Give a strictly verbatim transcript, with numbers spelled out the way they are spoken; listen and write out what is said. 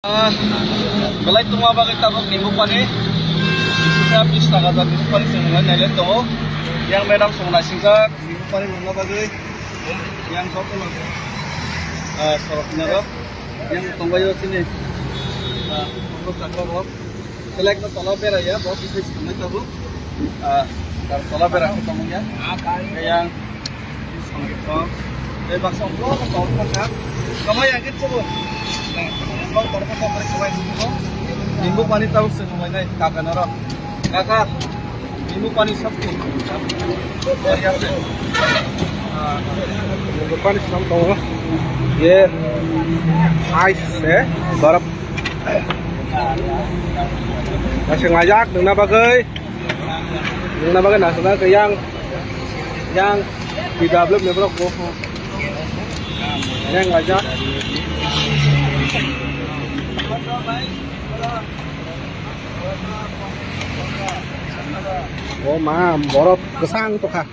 Ah, belai tongma bagwi tabuk nimbu pani. Bisisa bis taka jat nimbu pani chwng nai nailai tongo. Yang madam chwng naisijak nimbu pani mungna bagwi. Yang joto no, ah, sorok kinaro. Yang tongbaio chini, ah, photo chakla rok. Select no tola beraiya, bo bisai chwng nai tabuk. Ah, tar tola bera khe tongmani ya. Yang Songkhe song. Tei baksa ungkuk ungkuk tong kha. Kamai ang khe chubu. Bang tong kha tong kha kamai chubu. Nimbu pani tabuk se nunglai nai kaka naro. Kaka. Nimbu pani sabti. Nimbu pani sam tongo. Ye. Ice, eh, barap. Masih ngajak, nungna bagwi. Nungna bagwi nasana ke yang, yang tidak belum ya, bro, kok. Yang ngajak. Oh, ma, borok kesang tuh, kah.